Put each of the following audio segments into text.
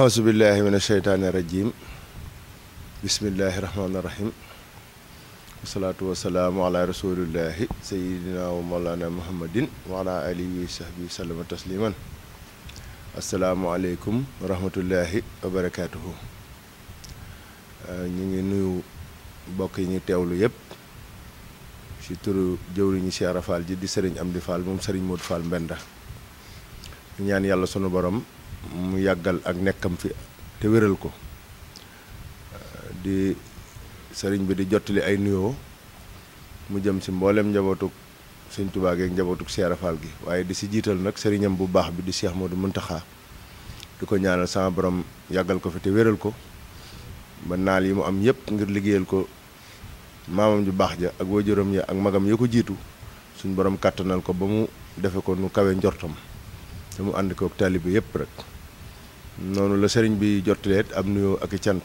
أعوذ بالله من الشيطان الرجيم بسم الله الرحمن الرحيم والصلاة والسلام على رسول الله سيدنا ومولانا محمد وعلى آله وصحبه وسلم تسليما السلام عليكم ورحمة الله وبركاته ñi ngi nuyu mbokk yi ñu teewlu yépp ci turu jëwriñu Cheikh Rafal ji di Serigne Amdi Fall moom Serigne Modou Fall Mbenda ñaan yàlla sunu borom mu yàggal ak nekkam fi te wéral ko di sëriñ bi di jottali ay nuyoo mu jëm ci mboolem njabootuk Sëriñ Tuubaa gi ak njabootuk Cheikh Rafal gi waaye di ci jiital nag sëriñam bu baax bi di Cheikh Modou Muntaxa di ko ñaanal sama borom yàggal ko fi te wéral ko ba naal yi mu am yépp ngir liggéeyal ko maamam ju baax ja ak waajuram ya ak magam ya ko jiitu suñ borom kàttanal ko ba mu defe ko nu kawe njortam te mu ànd ko ak taalibe yépp rek noonu la sëriñ bi jottaleet am nuyoo ak i cant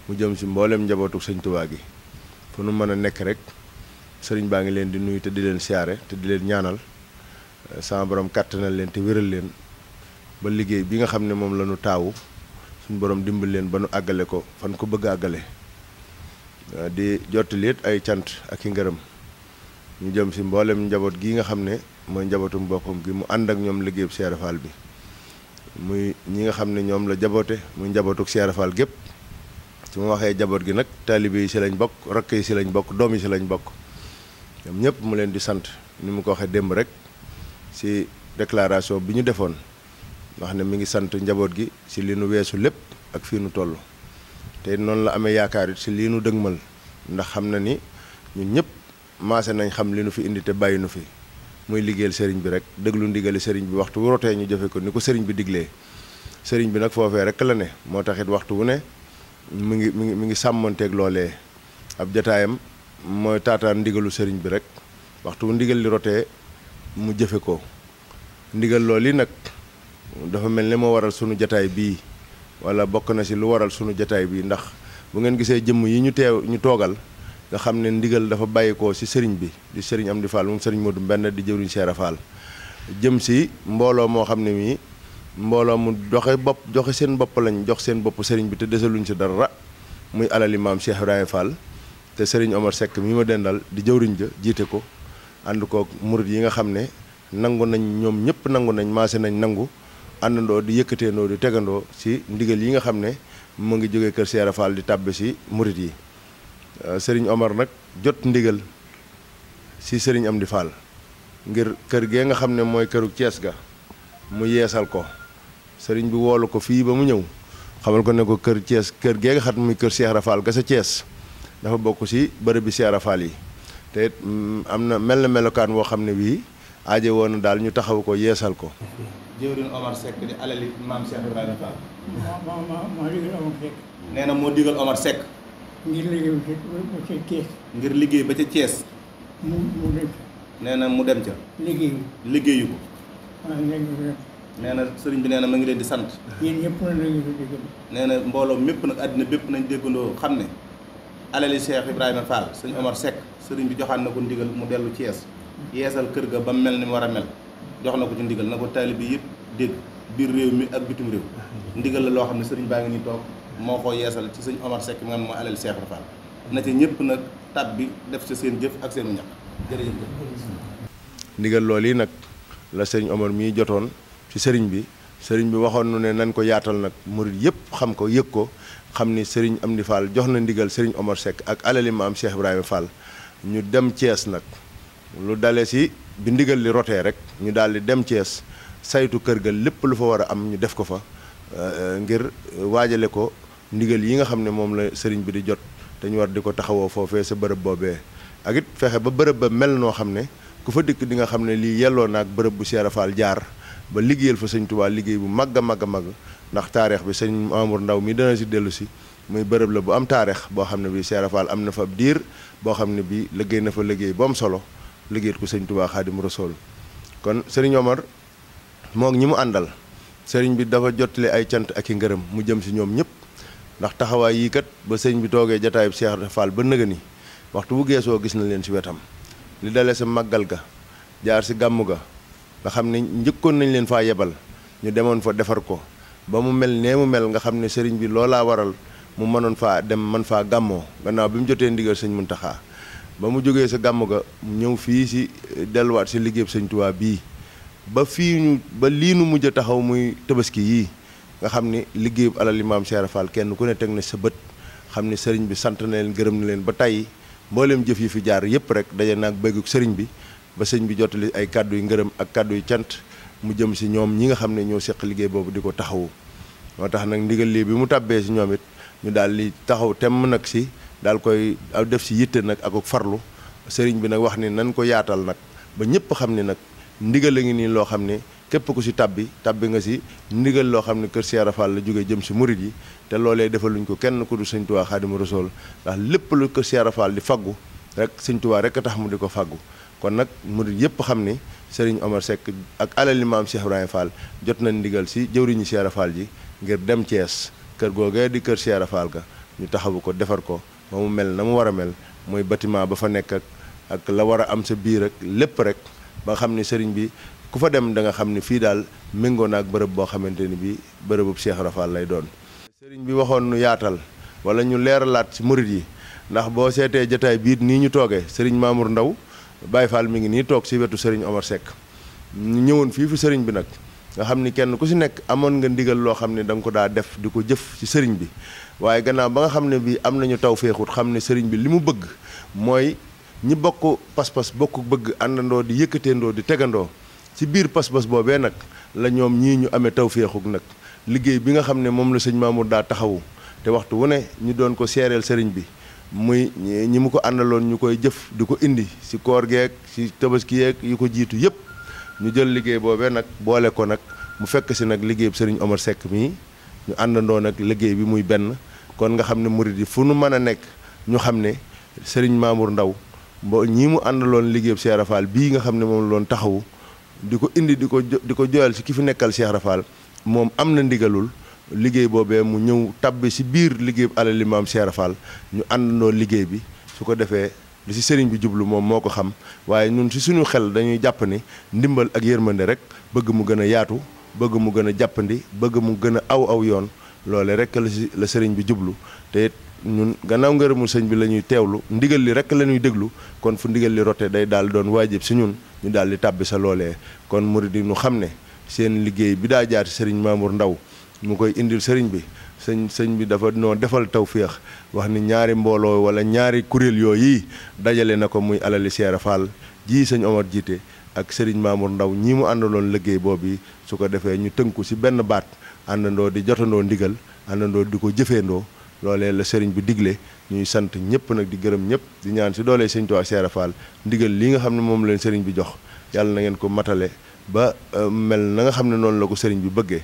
mu jëm ci mboolem njabootu Sëriñ Tuubaa gi fu nu mën a nekk rek sëriñ baa ngi leen di nuyu te di leen siyaare te di leen ñaanal sama borom kàttanal leen te wéral leen ba liggéey bi nga xam ne moom la ñu taawu suñu borom dimbal leen ba nu àggale ko fan ko bëgg a àggale di jottaleet ay cant ak i ngërëm ñu jëm ci mboolem njaboot gi nga xam ne mooy njabootum boppam gi mu ànd ak ñoom liggéeyub Cheikh Rafal bi muy ñi nga xam ne ñoom la jaboote muy njabootuk Cheikh Rafal gépp su ma waxee jaboot gi nag taalibe yi ci lañ bokk rakk yi ci lañ bokk doom yi ci lañ bokk ñoom ñëpp mu leen di sant ni mu ko waxee démb rek ci déclaration bi ñu defoon wax ne mi ngi sant njaboot gi ci li nu weesu lépp ak fii nu toll te noonu la amee yaakaar it ci lii nu dëgmal ndax xam na ni ñun ñëpp maase nañ xam li nu fi indi te bàyyi nu fi muy liggéeyal sëriñ bi rek déglu ndigali sëriñ bi waxtu wu rotee ñu jëfe ko ni ko sëriñ bi diglee sëriñ bi nag foofee rek la ne moo taxit waxtu wu ne mi ngi sàmmanteeg loolee ab jataayam mooy taataan ndigalu sëriñ bi rek waxtu wu ndigal li rotee mu jëfe ko ndigal loolu yi nag dafa mel ne moo waral sunu jataay bii wala bokk na ci lu waral sunu jataay bii ndax bu ngeen gisee jëmm yi ñu toogal nga xam ne ndigal dafa bàyyikoo ci sëriñ bi di sëriñ Amdi Fall moom sëriñ Modou Mbenda di jëwriñ Cheikh Rafal jëm ci mbooloo moo xam ne mii mbooloo mu joxe seen bopp lañ jox seen bopp sëriñ bi te desaluñ ci dara muy alali maam Cheikh Ibrahima Fall te sëriñ Omar Seck mi ma dendal di jëwriñ ja jiite ko ànd kook murit yi nga xam ne nangu nañ ñoom ñëpp nangu nañ maase nañ nangu àndandoo di yëkkateendoo di tegandoo ci ndigal yi nga xam ne mu ngi jógee kër Cheikh Rafal di tàbbi ci murit yi sëriñ Omar nag jot ndigal ci sëriñ Amdi Fall ngir kër gee nga xam ne mooy këru Cees ga mu yeesal ko sëriñ bi woolu ko fii ba mu ñëw xamal ko ne ko kër Cees kër gee nga xam muy kër Cheikh Rafal ga sa Cees dafa bokk ci bërëb bi Cheikh Rafal yi te am na melokaan woo xam ne bii aaje woon na daal ñu taxaw ko yeesal ko. jëwriñ Omar Seck di alali maam Cheikh Ibrahima Fall. moo digal Omar Seck. nee na moo digal Omar Seck. ngir liggéey ba ca Thiès. ngir liggéey ba ca Thiès. mu dem ca. nee na mu dem ca. liggéeyu ko. waaw léegi nee na sëriñ bi nee na ma ngi leen di sant. yéen ñëpp na ngeen ko dégg. nee na mbooloo mépp nag àddina bépp nañ déggandoo xam ne alali Cheikh Ibrahima Fall sëñ Omar Seck sëriñ bi joxaan na ko ndigal mu dellu Thiès yeesal kër ga ba mel ni mu war a mel jox na ko ci ndigal na ko taalibe bi yëpp dégg biir réew mi ak bitum réew ndigal la loo xam ne sëriñ baa ngi nii toog moo ko yeesal ci sëñ Omar Seck mi nga xam ne mooy alali Cheikh Ibrahima Fall na ca ñëpp nag tab bi def ca seen jëf ak seenu ñax jërëjëf. ndigal loolu yi nag la sëriñ Omar mii jotoon ci sëriñ bi waxoon nu ne nañ ko yaatal nag murit yëpp xam ko yëg ko xam ni sëriñ Amdi Fall jox na ndigal sëriñ Omar Seck ak alali maam Cheikh Ibrahima Fall ñu dem Thiès nag lu dale ci bi ndigal li rotee rek ñu daal di dem Thiès saytu kër ga lépp lu fa war a am ñu def ko fa ngir waajale ko ndigal yi nga xam ne moom la sëriñ bi di jot te ñu war di ko taxawoo foofee sa bërëb boobee ak it fexe ba bërëb ba mel noo xam ne ku fa dikk di nga xam ne lii yelloo na ak bërëb bu Cheikh Rafal jaar ba liggéeyal fa sëñ Tuubaa liggéey bu mag a mag a mag ndax taarix bi sëñ Mamour Ndaw mi dana ci dellu si muy bërëb la bu am taarix boo xam ne bii Cheikh Rafal am na fa ab diir boo xam ne bii liggéey na fa liggéey bu am solo liggéeyal ko sëñ Tuubaa Xaadimu Rasuul kon sëriñ Omar moog ñi mu àndal sëriñ bi dafa jottali ay cant ak i ngërëm mu jëm ci ñoom ñëpp ndax taxawaay yii kat ba sëriñ bi toogee jataayub Cheikh Rafal ba nëga ni waxtu bu geesoo gis na leen ci wetam li dalee sa màggal ga jaar ci gàmmu ga nga xam ne njëkkoon nañ leen faa yebal ñu demoon fa defar ko ba mu mel nee mu mel nga xam ne sëriñ bi loolaa waral mu mënoon faa dem man faa gàmmoo gannaaw bi mu jotee ndigal sëñ Muntaxa ba mu jógee sa gàmm ga ñëw fii si delluwaat si liggéeyub sëñ Tuubaa bii ba lii nu mujj a taxaw muy tabaski yii nga xam ni liggéeyub alali maam Cheikh Ibra Fall kenn ku ne teg na sa bët xam ni sëriñ bi sant na leen gërëm na leen ba tey mbooleem jëf yi fi jaar yëpp rek daje naag bëgguk sëriñ bi ba sëñ bi jottali ay kàddu yu ngërëm ak kàddu yu cant mu jëm si ñoom ñi nga xam ne ñoo seq liggéey boobu di ko taxawu moo tax nag ndigal lii bi mu tàbbee si ñoom it ñu daal di taxaw temm nag si daal koy def si yitte nag ak farlu sëriñ bi nag wax ni nan ko yaatal nag ba ñëpp xam ne nag ndigal la ngi nii loo xam ne képp ku si tabbi nga si ndigal loo xam ne kër Cheikh Ibra Fall la jógee jëm si murit yi te loolee defaluñ ko kenn ku du sëñ Tuubaa Xaadimu Rasuul ndax lépp lu kër Cheikh Ibra Fall di faggu rek sëñ Tuubaa rek a tax mu di ko faggu kon nag murit yëpp xam ni sëriñ Omar Seck ak alali maam Cheikh Ibrahima Fall jot nañ ndigal si jëwriñu Cheikh Ibra Fall ji ngir dem Thiès kër googee di kër Cheikh Ibra Fall ga ñu taxawu ko defar ko ba mu mel na mu war a mel mooy bâtiment ba fa nekk ak la war a am sa biir ak lépp rek ba xam ni sëriñ bi ku fa dem da nga xam ni fii daal méngoo na ak bërëb boo xamante ni bi bërëbub Cheikh Ibra Fall lay doon sëriñ bi waxoon nu yaatal wala ñu leeralaat ci murit yi ndax boo seetee jataay biit nii ñu toogee sëriñ Mamour Ndaw Baye Fall mi ngi nii toog si wetu sëriñ Omar Seck ñu ñëwoon fii fi sëriñ bi nag nga xam ni kenn ku si nekk amoon nga ndigal loo xam ne da nga ko daa def di ko jëf ci sëriñ bi waaye gannaaw ba nga xam ne bi am nañu taw féexut xam ne sëriñ bi li mu bëgg mooy ñi bokk pas-pas bokk bëgg àndandoo di yëkkateendoo di tegandoo ci biir pas-pas boobee nag la ñoom ñii ñu amee taw féexuk nag liggéey bi nga xam ne moom la sëñ Mamour daa taxawu te waxtu wu ne ñu doon ko seereel sëriñ bi muy ñi mu ko àndaloon ñu koy jëf di ko indi ci koor geek ci tabaski yeeg yu ko jiitu yëpp ñu jël liggéey boobee nag boole ko nag mu fekk si nag liggéey sëriñ Omar Seck mii ñu àndandoo nag liggéey bi muy benn kon nga xam ne murid yi fu nu mën a nekk ñu xam ne sëriñ Mamour Ndaw ñii mu àndaloon liggéey Cheikh Ibra Fall bii nga xam ne moom la doon taxawu di ko indi di ko joyal si ki fi nekkal Cheikh Ibra Fall moom am na ndigalul liggéey boobee mu ñëw tabbi si biir liggéey alali maam Cheikh Ibra Fall ñu àndandoo liggéey bi su ko defee li si sëriñ bi jublu moom moo ko xam waaye ñun si suñu xel dañuy jàpp ni ndimbal ak yërmande rek bëgg mu gën a yaatu bëgg mu gën a jàppandi bëgg mu gën a aw yoon loole rek la sëriñ bi jublu te it ñun gannaaw ngërëmul sëñ bi la ñuy teewlu ndigal li rek la ñuy déglu kon fu ndigal li rote day daal doon waajib si ñun ñu daal di tàbbi sa loolee kon murid yi ñu xam ne seen liggéey bi daa jaar sëriñ Mamour Ndaw mu koy indil sëriñ bi sëñ bi dafa noo defal tawféex wax ni ñaari mbooloo wala ñaari kuréel yooyu dajale na ko muy alali Cheikh Ibra Fall ji sëñ Omar jiite ak sëriñ Mamour Ndaw ñii mu àndaloon liggéey boobu su ko defee ñu tënku si benn baat àndandoo di jotandoo ndigal àndandoo di ko jëfeendoo loolee la sëriñ bi digle ñuy sant ñëpp nag di gërëm ñëpp di ñaan si doolee sëñ Tuubaa Cheikh Ibra Fall ndigal li nga xam ne moom leen sëriñ bi jox yàlla na ngeen ko matale ba mel na nga xam ne noonu la ko sëriñ bi bëggee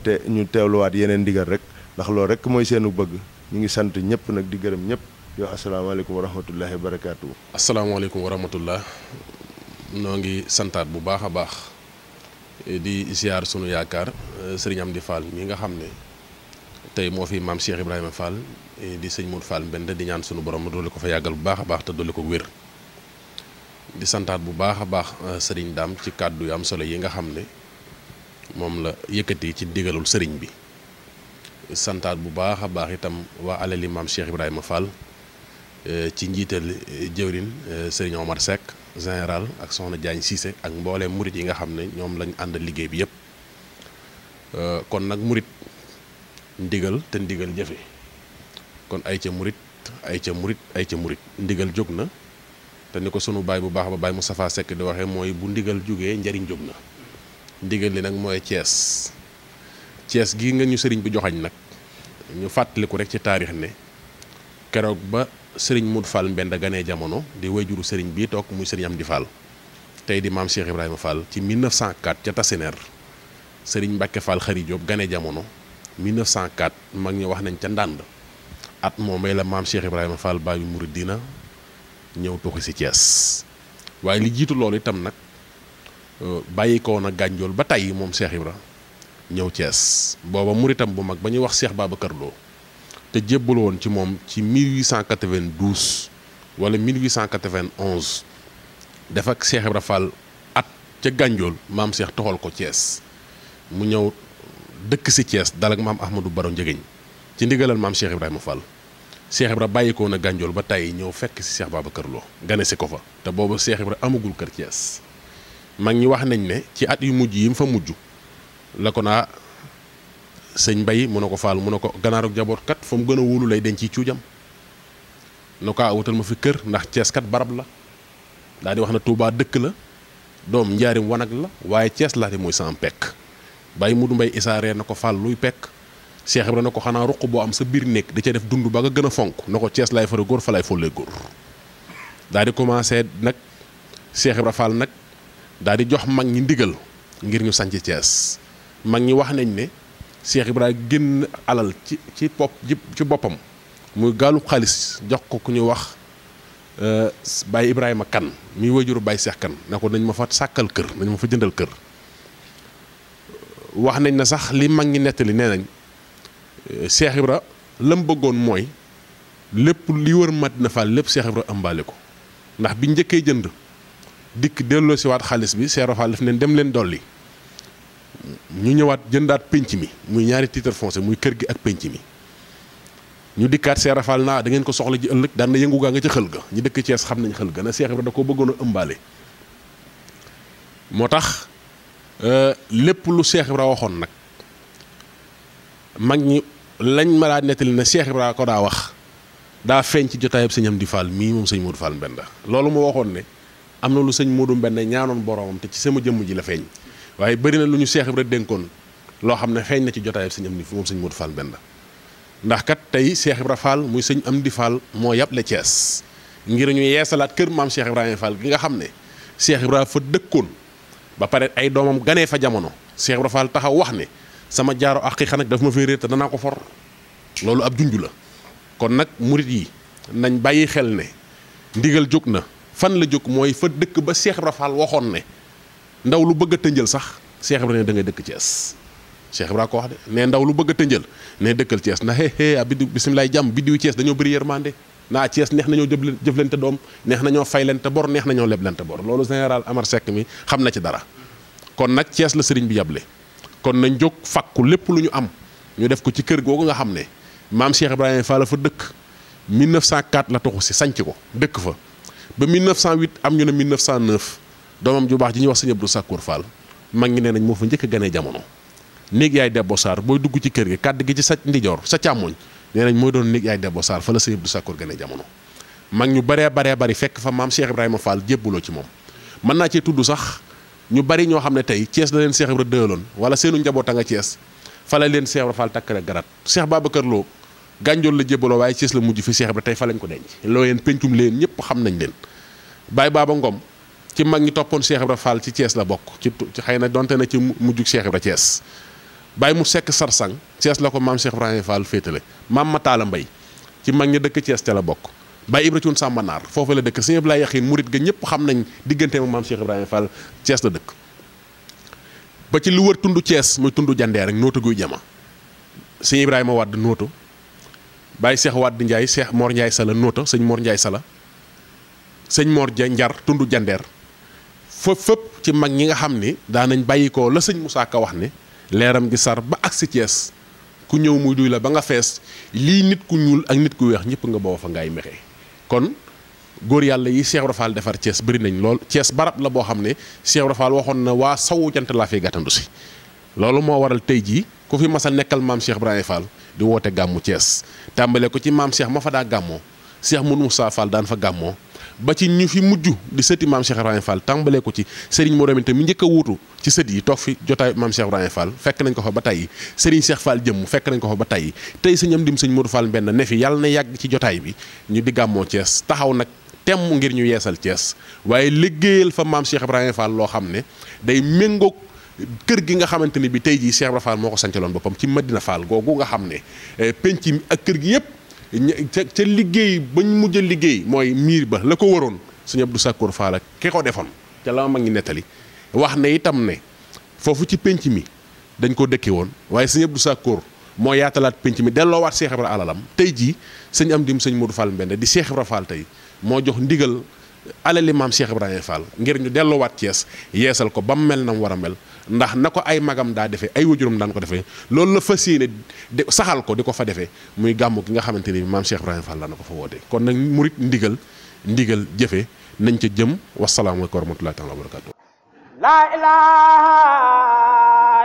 te ñu teewluwaat yeneen ndigal rek ndax loolu rek mooy seenu bëgg ñu ngi sant ñëpp nag di gërëm ñëpp di wax asalaamaaleykum wa rahmatullahi wa barakaatu. asalaamaaleykum wa rahmatullah noo ngi santaat bu baax a baax di ziar sunu yaakaar sëriñ Amdi Fall mi nga xam ne tey moo fi maam Cheikh Ibrahima Fall di sëñ Modou Fall Mbend di ñaan sunu borom doole ko fa yàggal bu baax a baax te doole ko wér di santaat bu baax a baax sëriñ Daam ci kàddu yu am solo yi nga xam ne moom la yëkkati ci digalul sëriñ bi santaat bu baax a baax itam waa alali maam Cheikh Ibrahima Fall ci njiital jëwrin sëriñ Omar Seck général ak soxna Diagne Cissé ak mbooleem murit yi nga xam ne ñoom lañ àndal liggéey bi yëpp kon nag murit ndigal te ndigal jëfe kon ay ca murit ay ca murit ay ca murit ndigal jóg na te ni ko sunu baay bu baax ba baay Moustapha Seck di waxee mooy bu ndigal jógee njariñ jóg na ndigal li nag mooy Thiès gii nga ñu sëriñ bi joxañ nag ñu fàttaliku rek ci taarix ne keroog ba sëriñ Modou Fall Mbend ganee jamono di wayjuru sëriñ bii toog muy sëriñ Amdi Fall tey di maam Cheikh Ibrahima Fall ci 1904 ca Tassinère sëriñ Mbacke Fall Xari Diop ganee jamono 1904 mag ñi wax nañ ca ndànd at moomee la maam Cheikh Ibrahima Fall baayu muridina ñëw toxi si Thiès waaye li jiitu loolu itam nag bàyyi ko woon a gànjool ba tey moom Cheikh Ibra ñëw Thiès booba muritam bu mag ba ñuy wax Cheikh Babacar Lo te jébbal woon ci moom ci 1892 wala 1891 def ak Cheikh Ibra Fall at ca gànjool maam Cheikh toxal ko Thiès mu ñëw dëkk si Thiès dal ak maam Ahmadou Baro Njëgeñ ci ndigalal maam Cheikh Ibrahima Fall. Cheikh Ibra bàyyikoo na Gànjool ba tey ñëw fekk si Cheikh Babacar Lo gane si ko fa te boobu Cheikh Ibra amagul kër Thiès mag ñi wax nañ ne ci at yu mujj yi mu fa mujj la ko naa sëñ Mbay mu ne ko Fall mu ne ko ganaar ak jaboot kat fa mu gën a wóolu lay denc ci cuujam nu ko wutal ma fi kër ndax Thiès kat barab la daal di wax na Touba dëkk la doom njaarim wanag la waaye Thiès laa di mooy sama pekk Baye Mudu Mbay isaaree na ko Fall luy pekk Cheikh Ibra na ko xanaa ruq boo am sa biir nekk da ca def dund ba nga gën a fonk na ko Thiès laay fara góor fa laay follee góor daal di commencé nag Cheikh Ibra Fall nag daal di jox mag ñi ndigal ngir ñu sanc Thiès mag ñi wax nañ ne Cheikh Ibra génn alal ci boppam muy gaalu xaalis jox ko ku ñuy wax Baye Ibrahima Kan muy wajuru Baye Cheikh Kan ne ko nañ ma fa sàkkal kër nañ ma fa jëndal kër wax nañ na sax li mag ñi nettali nee nañ Cheikh Ibra lam bëggoon mooy lépp li wër Madina Fall lépp Cheikh Ibra ëmbaale ko ndax bi njëkkee jënd dikk delloo si waat xaalis bi Cheikh Ibra Fall daf ne dem leen dolli ñu ñëwaat jëndaat pénc mi muy ñaari titre foncier muy kër gi ak pénc mi ñu dikkaat Cheikh Ibra Fall naa da ngeen ko soxla ji ëllëg daan na yëngu gaa nga ca xël ga ñu dëkk Thiès xam nañ xël ga na Cheikh Ibra da koo bëggoon a ëmbaale moo tax lépp lu Cheikh Ibra waxoon nag mag ñi lañ ma daa nettali na Cheikh Ibra ko daa wax daa feeñ ci jotaayab sëñ Amdi Fall mii moom sëñ Modou Fall Mbenda loolu mu waxoon ne am na lu sëñ Modou Mbenda ñaanoon boromam te ci sama jëmm ji la feeñ waaye bëri na lu ñu Cheikh Ibra dénkoon loo xam ne feeñ na ci jotaayab sëñ Amdi moom sëñ Modou Fall Mbenda ndax kat tey Cheikh Ibra Fall muy sëñ Amdi Fall moo yàble Thiès ngir ñu yeesalaat kër maam Cheikh Ibrahima Fall gi nga xam ne Cheikh Ibra fa dëkkoon ba pare ay doomam ganee fa jamono Cheikh Ibra Fall taxaw wax ne sama jaaro aqiiqa nag daf ma fee réer te danaa ko for loolu ab junj la kon nag murit yi nañ bàyyi xel ne ndigal jóg na fan la jóg mooy fa dëkk ba Cheikh Ibra Fall waxoon ne ndaw lu bëgg a tënjël sax Cheikh Ibra ne da ngay dëkk Thiès Cheikh Ibra ko wax de ne ndaw lu bëgg a tënjël ne dëkkal Thiès ndax a biddi bisimilaay jàmm biddiwu Thiès dañoo bëri yërmande naa Thiès neex nañoo jëflante doom neex nañoo faylante bor neex nañoo leblante bor loolu général Amar Seck mi xam na ci dara kon nag Thiès la sëriñ bi yable kon nañ jóg fàkku lépp lu ñu am ñu def ko ci kër googu nga xam ne maam Cheikh Ibrahima Fall fa dëkk 1904 la toxu si sanc ko dëkk fa ba 1908 am ñu ne 1909 doomam ju baax ji ñuy wax sëñ Abdou Sakkour Fall mag ngi nee nañ moo fa njëkk a ganee jamono néeg yaay Debbo Sarr booy dugg ci kër gi kàdd gi ci sa ndijoor sa càmmoñ nee nañ mooy doon néeg yaay Debbo Sarr fa la sëñ Abdou Sakkour ganee jamono mag ñu baree bari fekk fa maam Cheikh Ibrahima Fall jébbuloo ci moom mën naa cee tudd sax ñu bari ñoo xam ne tey Thiès la leen Cheikh Ibra dëloon wala seenu njaboot a nga Thiès fa la leen Cheikh Ibra Fall takkale garat Cheikh Babacar Lo Gànjool la jébbaloo waaye Thiès la mujj fi Cheikh Ibra tey fa lañ ko denc loo yeen pencum leen ñëpp xam nañ leen Baye Baba Ngom ci mag ñi toppoon Cheikh Ibra Fall ci Thiès la bokk ci xëy na donte na ci mujjug Cheikh Ibra Thiès Baye mu sekk Sarsang Thiès la ko maam Cheikh Ibrahima Fall féetale maam Matala Mbay ci mag ñi dëkk Thiès ca la bokk Baye Ibra Cuun Samba Naar foofu la dëkk sëñ Ablaye Yaxin murit ga ñëpp xam nañ diggante ma maam Cheikh Ibrahima Fall Thiès la dëkk ba ci lu wër tundu Thiès muy tundu Jandeer rek nootu guy jama sëñ Ibrahima Wàdd nootu Baye Cheikh Wàdd Ndiaye Cheikh Mor Ndiaye Sala noota sëñ Mor Ndiaye Sala sëñ Mor Njar tundu Jandeer fépp ci mag ñi nga xam ni daanañ bàyyi ko la sëñ Moussa Ka wax ne leeram gi sar ba agsi Thiès ku ñëw muy duy la ba nga fees lii nit ku ñuul ak nit ku weex ñëpp nga booba fa ngay mexee kon góor yàlla yi Cheikh Ibra Fall defar Thiès bëri nañ lool Thiès barab la boo xam ne Cheikh Ibra Fall waxoon na waa sawu jant laa fi gàttandu si loolu moo waral tey jii ku fi mas a nekkal maam Cheikh Ibrahima Fall di woote gàmmu Thiès tàmbale ko ci maam Cheikh ma fa daa gàmmoo Cheikh Moudou Moussa Fall daan fa gàmmoo ba ci ñu fi mujj di sëti maam Cheikh Ibrahima Fall tàmbalee ko ci Serigne Modou Aminta mi njëkk a wuutu ci sët yi toog fi jotaay maam Cheikh Ibrahima Fall fekk nañ ko fa ba tey Serigne Cheikh Fall jëmm fekk nañ ko fa ba tey tey sëñ am dim sëñ Modou Fall mbenn ne fi yàlla na yàgg ci jotaay bi ñu di gàmmoo Thiès taxaw nag temm ngir ñu yeesal Thiès waaye liggéeyal fa maam Cheikh Ibrahima Fall loo xam ne day méngoog kër gi nga xamante ni bi tey jii Cheikh Ibrahima Fall moo ko sancaloon boppam ci Madina Fall googu nga xam ne penc mi ak kër gi yëpp ca liggéey bañ mujj a liggéey mooy miir ba la ko waroon sëñ Abdou Sakkour Fall ak ki ko defoon ca la ma ngi nettali wax ne itam ne foofu ci penc mi dañ ko dëkke woon waaye sëñ Abdou Sakkour moo yaatalaat penc mi delloowaat Cheikh Ibra alalam tey jii sëñ am dim sëñ Modou Fall Mbende di Cheikh Ibra Fall tey moo jox ndigal alali maam Cheikh Ibrahima Fall ngir ñu delloowaat Thiès yeesal ko ba mu mel na mu war a mel ndax na ko ay magam daa defee ay wajuram daan ko defee loolu la fas yéene saxal ko di ko fa defee muy gàmmu gi nga xamante ni maam Cheikh Ibrahima Fall la na ko fa woote kon nag murit ndigal jëfe nañ ca jëm wasalaamaaleykum wa rahmatullahi taala wa barakatu la ilaha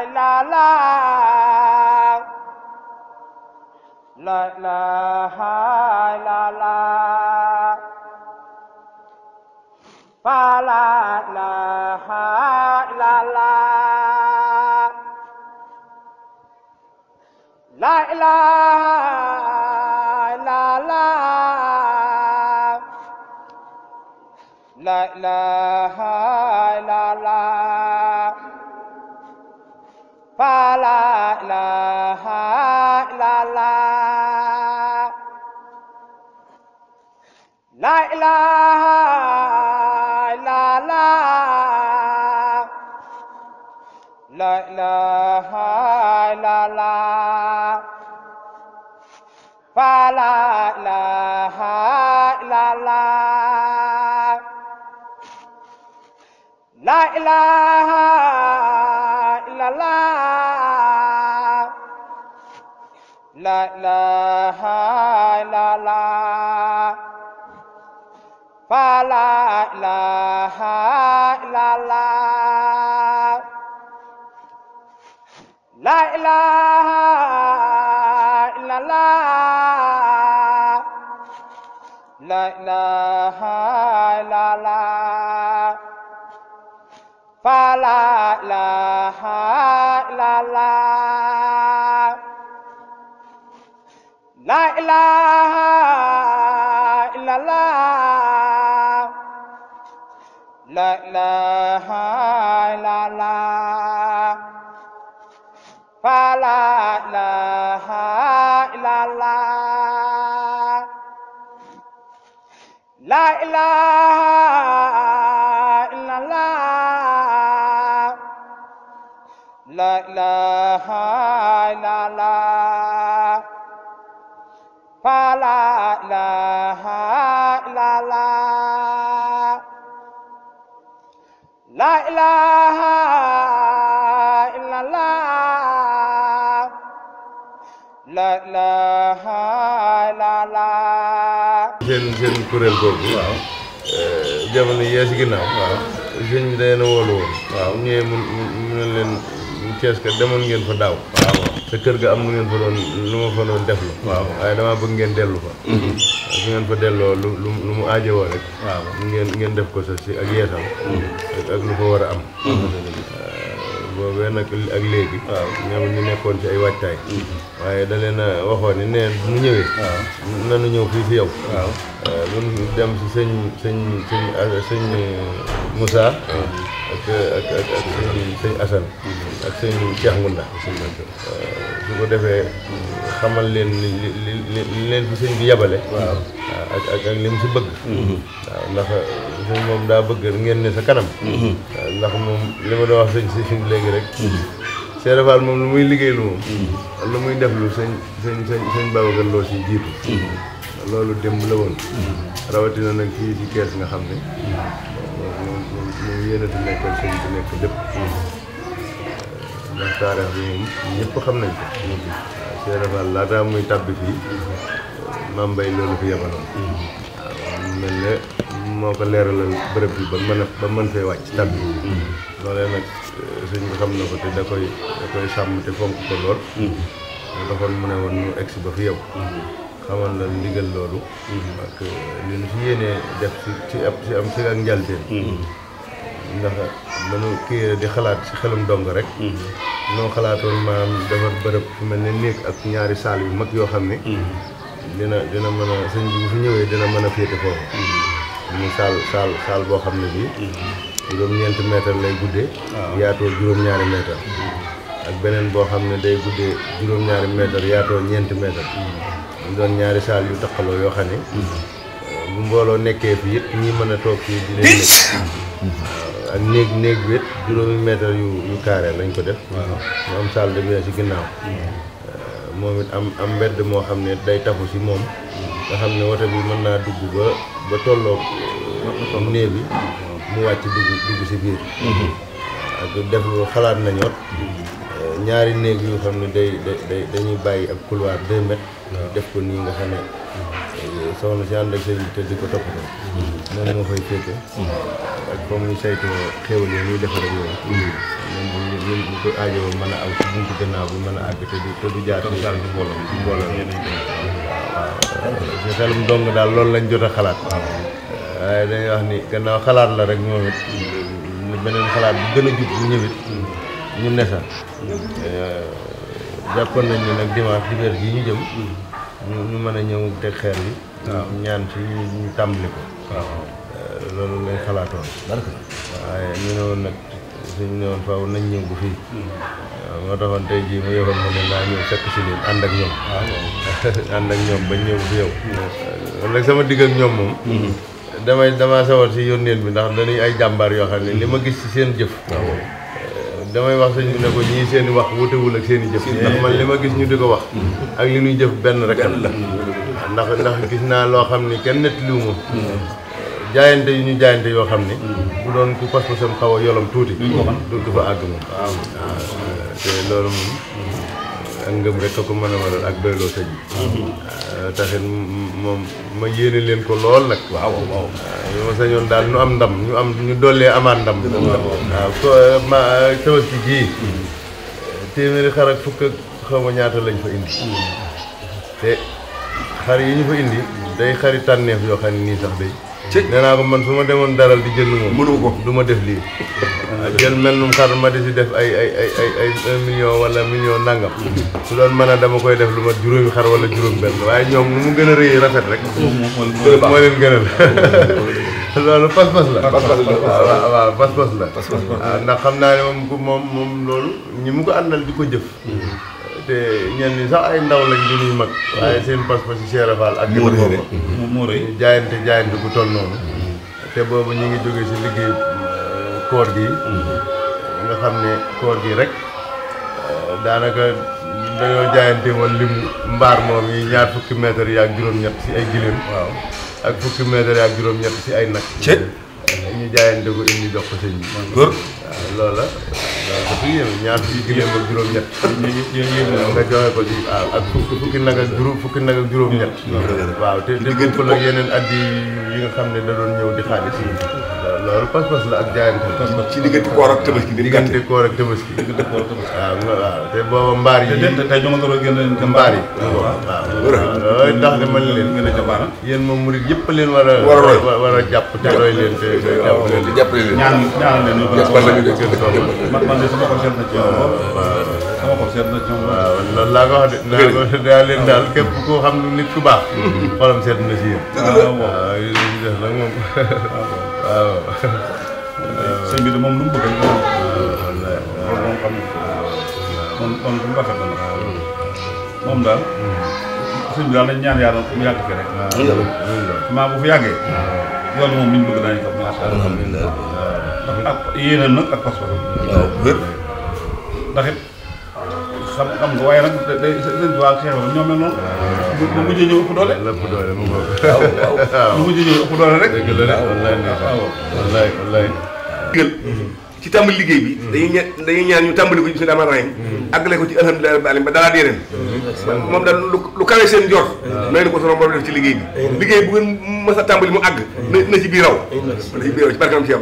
illallah la ilaha illallah fa la ilaha illallah la ilaha illallah la ilaha illallah fa la ilaha illallah la ilaha illallah la ilaha illallah fa la ilaha illallah la ilaha illallah la ilaha illallah fa la ilaha illallah la ilaha illallah la ilaha illallah fa la ilaha illallah la ilaha illallah la ilaha illallah fa la ilaha illallah la ilaha illallah la ilaha illallah fa la ilaha illallah la ilaha illallah la ilaha illallah seen kuréel googu waaw jamono yee si ginnaaw waaw sëñ bi day na woolu woon waaw ñëwee mu ne leen Cees ka demoon ngeen fa daaw waaw te kër ga am lu ngeen fa doon lu ma fa doon def la waaw waaye damaa bëgg ngeen dellu fa su ngeen fa delloo lu mu aajowoo rek waaw ngeen def ko sa si ak yeesal ak lu ko war a am boobee nag ak léegi ñoom ñu nekkoon ci ay waajtaay waaye da leen a waxoon ni neen bu ñu ñëwee nanu ñëw fii fi yow lu dem si sëñ Moussa ak sëñ Assane ak sëñ Cheikh Ngunda su ko defee xamal leen li leen fi sëñ bi yabale ak li mu si bëgg waaw ndax sëñ moom daa bëgg ngeen ne sa kanam ndax moom li ma doon wax sëñ si léegi rek Cheikh Fall moom lu muy liggéey lu moom lu muy def lu sëñ Babacar Lo si jiitu loolu démb la woon rawatina nag fii ci Kees nga xam ne moom yéenatu nekkal sëñ bi nekk lépp ndax taarix bi moom ñëpp xam nañ ko waaw Cheikh Fall laataa muy tàbbi fii Mame Mbaye loolu fi yebaloon waaw mel ne moo ko leeralal bërëb bi ba mën fee wàcc tàbbi loolee nag sëñ bi xam na ko te da koy sàmm te fonk ko lool moo taxoon mu ne woon ñu egsi ba fi yow xamal la ndigal loolu ak li ñu si yéenee def ci am si ak njalteen ndax manu kii di xalaat si xelum dong rek noo xalaatoon maanaam defar bërëb fu mel ne néeg ak ñaari saal yu mag yoo xam ne dina mën a sëñ bi bu fi ñëwee dina mën a féete foofu mu saal boo xam ne bii juróom-ñeenti mètre lay guddee yaatoo juróom-ñaari mètre ak beneen boo xam ne day guddee juróom-ñaari mètre yaatoo ñeenti mètre mu doon ñaari saal yu taqaloo yoo xam ne bu mbooloo nekkee fi yëpp ñi mën a toog fii di leen nekk ak néeg bi it juróomi mètre yu carré lañ ko def mu am salle de bain ci ginnaaw moom it am mbedd moo xam ne day tafu ci moom nga xam ne woto bi mën naa dugg ba tolloo néeg bi mu wàcc dugg ci biir ak def xalaat nañoot ñaari néeg yu xam ne dañuy bàyyi ab couloir 2 mètres def ko nii nga xam ne soxna si ànd ak sëñ bi te di ko toppatoo moom moo fay féete ak comme ñu saytoo xéwal yi ñuy defar ak yooyu moom ñu ko aajowoo mën a aw ci buntu gannaaw bi mën a àgg te du jaar ci mbooloo waaw si xelum dong daal loolu lañ jot a xalaat waaye dañuy wax ni gannaaw xalaat la rek moom it beneen xalaat bu gën a jub bu ñëwit ñu nesa jàppoon nañ ne nag dimanche dibéer gi ñu jëm ñu mën a ñëw teg xeer bi ñaan ci ñu tàmbali ko loolu lañ xalaatoon waaye ñu ne woon nag suñu ne woon faaw nañ ñëw bu fii moo taxoon tey jii mu yoroon ma ne naa ñëw fekk si leen ànd ak ñoom ànd ak ñoom bañ ñëw bu fi yow nag sama digg ak ñoom moom dama sawar si yónneel bi ndax dañuy ay jàmbaar yoo xam ne li ma gis ci seen jëf damay wax sëñ bi ne ko ñii seen i wax wutewul ak seen i jëf ndax man li ma gis ñu di ko wax ak li ñuy jëf benn rek la ndax gis naa loo xam ni kenn nettaliwu ma jaayante yu ñu jaayante yoo xam ne bu doon ku pas-pasam xaw a yolom tuuti du fa àgg moom waaw te loolu moom ak ngëm rek a ko mën a waral ak doyloo sëñ bi taxit moom ma yéene leen ko lool nag waaw ñu ma sañoon daal ñu am ndam ñu dollee amaat ndam waaw ko ma tabaski gii téeméeri xar ak fukk ak xaw ma ñaata lañ fa indi te xar yi ñu fa indi day xari tànneef yoo xam ne nii sax day nee naa ko man su ma demoon daral di jënd moom mënu ko du ma def lii jël mel num xar ma di si def ay 1 million wala million nangam su doon mën a dama koy def lu ma juróomi xar wala juróom benn waaye ñoom nu mu gën a rëy rafet rek moo leen gënal loolu pas-pas la waaw pas-pas la waaw ndax xam naa ne moom loolu ñi mu ko àndal di ko jëf te ñenn ñi sax ay ndaw lañ di ñuy mag waaye seen pas-pas ci Cheikh Fall ak moo rëy jaayante bu toll noonu te boobu ñu ngi jóge ci liggéey koor gi nga xam ne koor gi rek daanaka dañoo jaayante woon limu mbaar moom yi 20 mètres yi ak juróom-ñett ci ay giléem waaw ak 20 mètres yi ak juróom-ñett ci ay nag ñu jaayante ko indi jox ko sëñ bi waaw loola dafa yéeme 20 giléem ak juróom-ñett nga joxe ko ci waaw ak fukki nag ak juróom-ñett waaw te ko la yeneen addi yi nga xam ne da doon ñëw di xaalis loolu pas-pas la ak jaayante ci diggante koor ak tabaski waaw te booba mbaar yi tey ñoo nga doon gën mbaar yi waaw loolu tax de man leen gën a jabaara yéen moom murid yëpp leen war a jàpp te roy leen te jàppale leen ñaan leen man de sama xol seet na ci ñoom sama xol seet na ci ñoom waaw loolu laa ko wax de daa leen daal képp koo xam ne nit ku baax xolam seet na ci yéen waaw yu def nag moom waaw sëñ bi de moom lu mu bëgg moom xam moom lu mu rafet la moom daal sëñ bi daal dañ ñaan yàlla mu yàgg fi rek maa bu fi yàggee yoon moom liñ bëgg daañu ko alhamdulilah ak yéenam nag ak pas-pas waaw wér ndax it xam nga waaye nag day sëñ bi waa Cheikh la ñoo mel noonu bu mujjee ñëw ëpp doole mu waaw mujjee ñëw ëpp doole rek dëgg la wallaay ci tàmbali liggéey bi dañuy ñaan ñu tàmbali ko ci bismillaahi rahmaani rahiim àggale ko ci alhamdulilah rabbil alamin ba dalaat yeneen moom daal lu kawe seen njort may na ko sama borom def ci liggéey bi liggéey bu ngeen mës a tàmbali mu àgg na ci biir raw ci barkanam Cheikh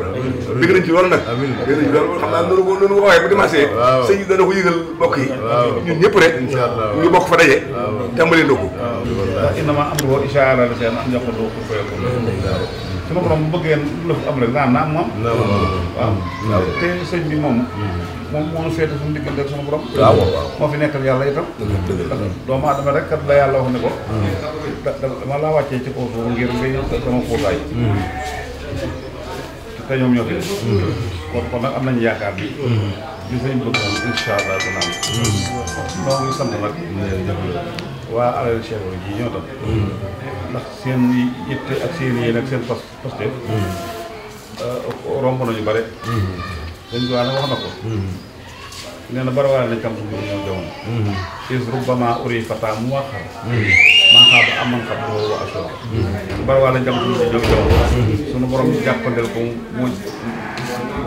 bëgg nañ ci loolu nag bëgg nañ ci loolu xam naa noonu ko waxee bu dimanche sëñ dana ko yëgal bokk yi ñun ñëpp rek ñu bokk fa daje tàmbali na ko innama amruhu izaa araada shay'an an yaqula lahu kun fayakun sama borom bu bëggee lu am rek naan na am moom waaw te sëñ bi moom moo féete suñu diggante ak sama borom moo fi nekkal yàlla itam doomu aadama rek kat la yàlla wax ne ko dama laa wàccee ci kaw suuf ngir ngay sama kuutaay te ñoom ñoo fi kon nag am nañu yaakaar bi li sëñ bëgg moom incha allah dana am noo ngi sant nag waa alal Cheikh ji ñoo tam ndax seen yitte ak seen yéen ak seen poste romb nañu bare dañ ko wax na ko nee na bari waale nañ kam suñu ñëw jamono is rubbama uri fata mu waxar maa xaaba aman xam boobu wa asura bari waale nañ kam suñu ñëw jamono suñu borom jàppandel ko mu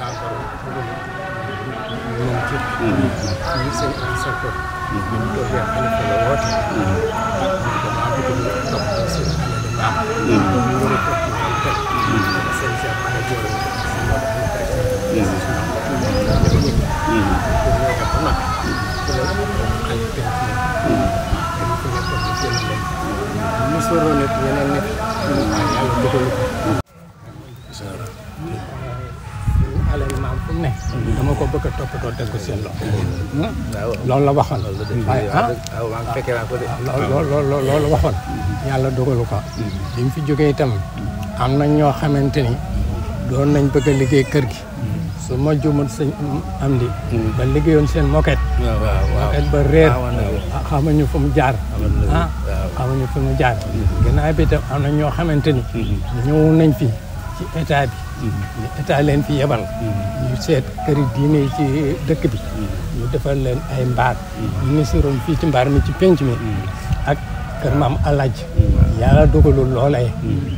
Sëriñ saa borom moom ci ñu seen ay sakko ñu toogee xalifa la woote damaa bëgg ñu topp seen alal maam ñu war a topp ñu teg seen Cheikh Bara Dior alal maam fu mu ne dama ko bëgg a toppatoo teg ko seen loxo loolu la waxoon waaye loolu waxoon yàlla dogalu ko bi mu fi jógee itam am na ñoo xamante ni doon nañ bëgg a liggéey kër gi su ma jumul sëñ am di ba liggéeyoon seen moquette ba réer xamuñu fu mu jaar xamuñu fu mu jaar gannaaw bi itam am na ñoo xamante ni ñëw nañ fi ci état bi ñu état leen fi yebal ñu seet këri diine yi ci dëkk bi ñu defal leen ay mbaar ñu ni siroon fii ci mbaar mi ci penc mi ak kër maam alaaj yàlla dogalul loolee